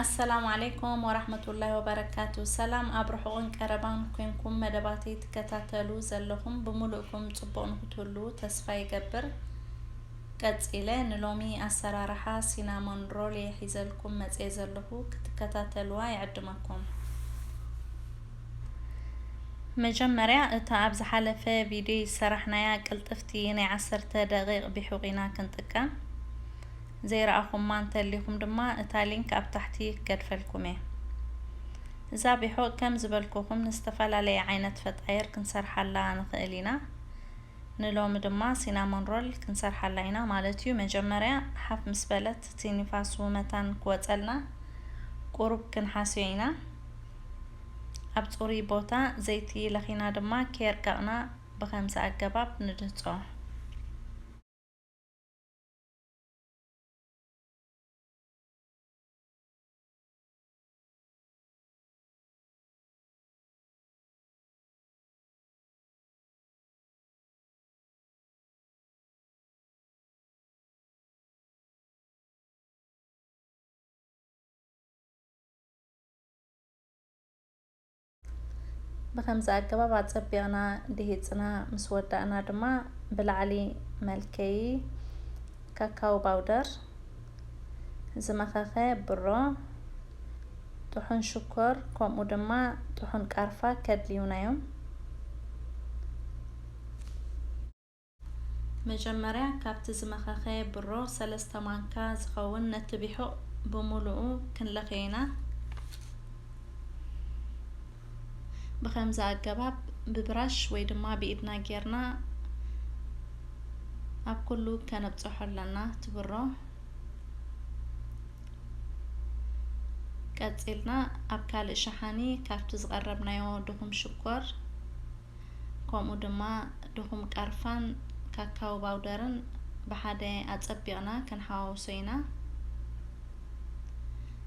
ኣሰላሙ ዓለይኩም ወራህመቱላሂ ወበረካቱ። ሰላም ኣብ ርሑቕን ቀረባን ኮንኩም መደባተይ ትከታተሉ ዘለኹም ብምሉእኩም ጽቡቕ ንክትህሉ ተስፋ ይገብር። ቀጺለ ንሎሚ ኣሰራርሓ ሲናሞን ሮል እየ ሒዘልኩም መጽየ ዘለኹ፣ ክትከታተልዋ ይዕድመኩም። መጀመርያ እታ ኣብ ዝሓለፈ ቪድዮ ዝሰራሕናያ ቅልጥፍቲ ናይ ዓሰርተ ደቂቕ ቢሑቕ ኢና ክንጥቀም። ዘይረኣኹማ እንተሊኹም ድማ እታ ሊንክ ኣብ ታሕቲ ክገድፈልኩም እየ። እዛ ቢሑቕ ከም ዝበልኩኹም ንዝተፈላለየ ዓይነት ፈጣየር ክንሰርሓላ ንኽእል ኢና። ንሎሚ ድማ ሲናሞን ሮል ክንሰርሓላ ኢና ማለት እዩ። መጀመርያ ሓፍ ምስ በለት እቲ ንፋሱ መታን ክወጸልና ቁሩብ ክንሓስዮ ኢና። ኣብ ጽሩይ ቦታ ዘይቲ ለኺና ድማ ከየርቀቕና ብኸምዚ ኣገባብ ንድህጾ። ብኸምዚ ኣገባብ ኣጸቢቕና ድሂጽና ምስ ወዳእና ድማ ብላዕሊ መልከዪ ካካዎ ባውደር፣ ዝመኸኸ ብሮ፣ ጥሑን ሽኮር ከምኡ ድማ ጥሑን ቃርፋ ከድልዩና እዮም። መጀመርያ ካብቲ ዝመኸኸ ብሮ ሰለስተ ማንካ ዝኸውን ነቲ ቢሑቕ ብምሉኡ ክንለኽዮ ኢና። ብኸምዚ ኣገባብ ብብራሽ ወይ ድማ ብኢድና ጌርና ኣብ ኩሉ ከነብጽሖ ኣለና እቲ ብሮ። ቀጺልና ኣብ ካልእ ሸሓኒ ካብቲ ዝቐረብናዮ ድኹም ሽኮር ከምኡ ድማ ድኹም ቃርፋን ካካዎ ባውደርን ብሓደ ኣጸቢቕና ክንሓዋውሶ ኢና።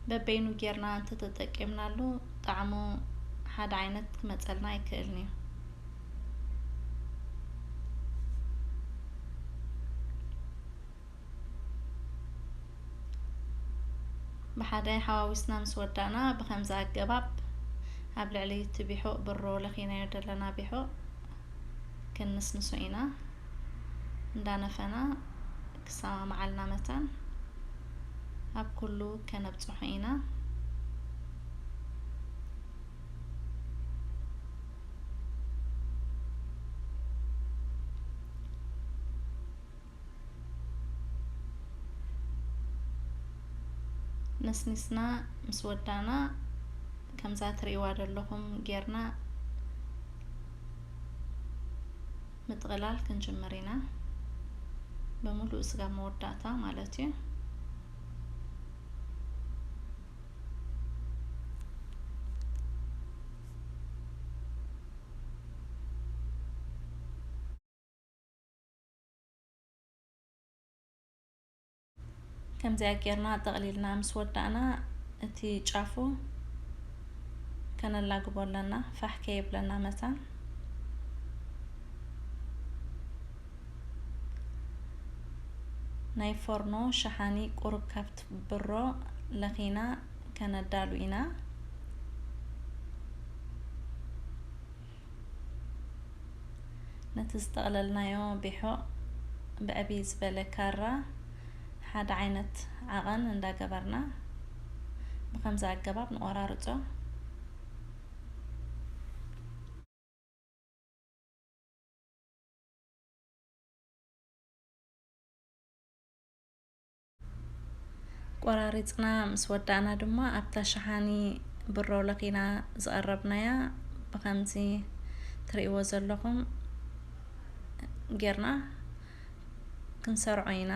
በበይኑ ጌርና እንተተጠቂምናሉ ጣዕሙ ሓደ ዓይነት ክመጸልና ኣይክእልን እዩ። ብሓደ ሓዋዊስና ምስ ወዳእና ብኸምዚ ኣገባብ ኣብ ልዕሊ እቲ ቢሑቕ ብሮ ለኺናዮ ዘለና ቢሑቕ ክንንስንሶ ኢና። እንዳነፈና ክሰማማዓልና መታን ኣብ ኩሉ ከነብጽሖ ኢና። ነስኒስና ምስ ወዳእና ከምዛ ትርእይዋ ዘለኹም ጌርና ምጥቕላል ክንጅምር ኢና። ብምሉእ ስጋብ መወዳእታ ማለት እዩ። ከምዚኣ ጌርና ጠቕሊልና ምስ ወዳእና እቲ ጫፉ ከነላግቦ ኣለና፣ ፋሕ ከይብለና መታን። ናይ ፎርኖ ሸሓኒ ቁሩብ ካብቲ ብሮ ለኺና ከነዳሉ ኢና። ነቲ ዝጠቕለልናዮ ቢሖ ብዕብይ ዝበለ ካራ ሓደ ዓይነት ዓቐን እንዳገበርና ብኸምዚ ኣገባብ ንቖራርጾ። ቆራሪጽና ምስ ወዳእና ድማ ኣብታ ሸሓኒ ብሮ ለኺና ዝቐረብናያ ብኸምዚ ትርእይዎ ዘለኹም ጌርና ክንሰርዖ ኢና።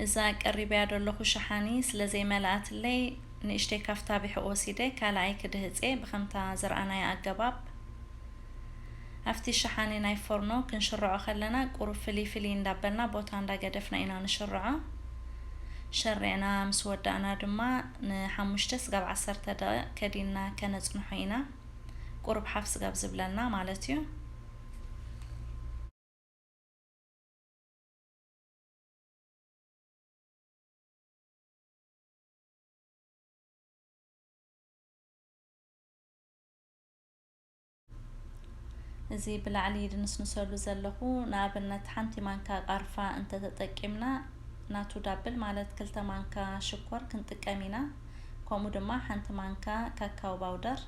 እዛ ቀሪበያ ዘለኹ ሸሓኒ ስለ ዘይመልኣትለይ ንእሽተይ ካብታ ቢሑቕ ወሲደ ካልኣይ ክድህጽ እየ ብኸምታ ዝረኣናያ ኣገባብ። ኣብቲ ሸሓኒ ናይ ፎርኖ ክንሽርዖ ከለና ቁሩብ ፍልይ ፍልይ እንዳበልና ቦታ እንዳገደፍና ኢና ንሽርዖ። ሸሪዕና ምስ ወዳእና ድማ ንሓሙሽተ ስጋብ ዓሰርተ ደቂቕ ከዲንና ከነጽንሖ ኢና። ቁሩብ ሓፍ ስጋብ ዝብለና ማለት እዩ። እዚ ብላዕሊ ድንስንሰሉ ዘለኹ፣ ንኣብነት ሓንቲ ማንካ ቃርፋ እንተተጠቂምና፣ ናቱ ዳብል ማለት ክልተ ማንካ ሽኮር ክንጥቀም ኢና። ከምኡ ድማ ሓንቲ ማንካ ካካው ባውደር።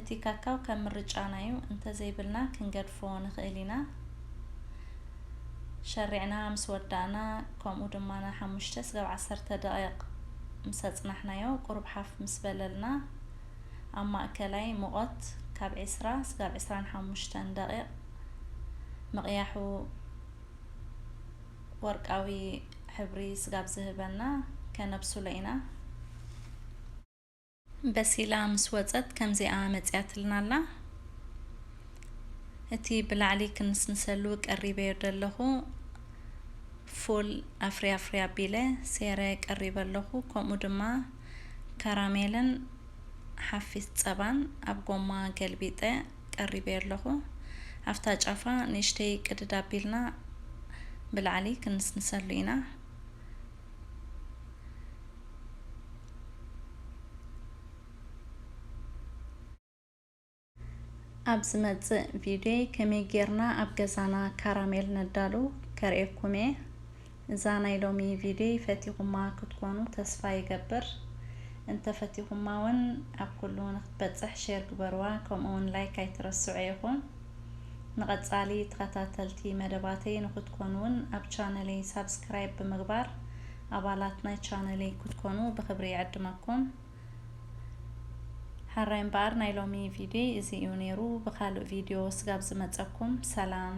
እቲ ካካው ከም ምርጫና እዩ፣ እንተዘይብልና ክንገድፎ ንኽእል ኢና። ሸሪዕና ምስ ወዳእና፣ ከምኡ ድማ ንሓሙሽተ ስጋብ ዓሰርተ ደቂቕ ምስ ኣጽናሕናዮ፣ ቁሩብ ሓፍ ምስ በለልና፣ ኣብ ማእከላይ ሙቐት ካብ ዕስራ ስጋብ ዕስራን ሓሙሽተን ደቂቕ ምቕያሑ ወርቃዊ ሕብሪ ስጋብ ዝህበና ከነብስሎ ኢና። በሲላ ምስ ወጸት ከምዚኣ መጺኣትልና ኣላ። እቲ ብላዕሊ ክንስንሰሉ ቀሪበዮ ዘለኹ ፉል ኣፍሪ ኣፍሪ ኣቢለ ሴረ ቀሪበ ኣለኹ። ከምኡ ድማ ካራሜልን ሓፊስ ጸባን ኣብ ጎማ ገልቢጠ ቀሪበዮ ኣለኹ። ኣብታ ጫፋ ንእሽተይ ቅድድ ኣቢልና ብላዕሊ ክንስንሰሉ ኢና። ኣብ ዝመጽእ ቪድዮይ ከመይ ጌርና ኣብ ገዛና ካራሜል ነዳሉ ከርእየኩም እየ። እዛ ናይ ሎሚ ቪድዮይ ፈቲኹማ ክትኮኑ ተስፋ ይገብር። እንተፈቲኹማ እውን ኣብ ኩሉ ንክትበጽሕ ሼር ግበርዋ፣ ከምኡ እውን ላይክ ኣይትረስዑ ኢኹም። ንቐጻሊ ተኸታተልቲ መደባተይ ንክትኮኑ እውን ኣብ ቻነለይ ሳብስክራይብ ብምግባር ኣባላት ናይ ቻነለይ ክትኮኑ ብኽብሪ ይዕድመኩም። ሕራይ እምበኣር ናይ ሎሚ ቪድዮ እዚ እዩ ነይሩ። ብኻልእ ቪድዮ ስጋብ ዝመጸኩም ሰላም።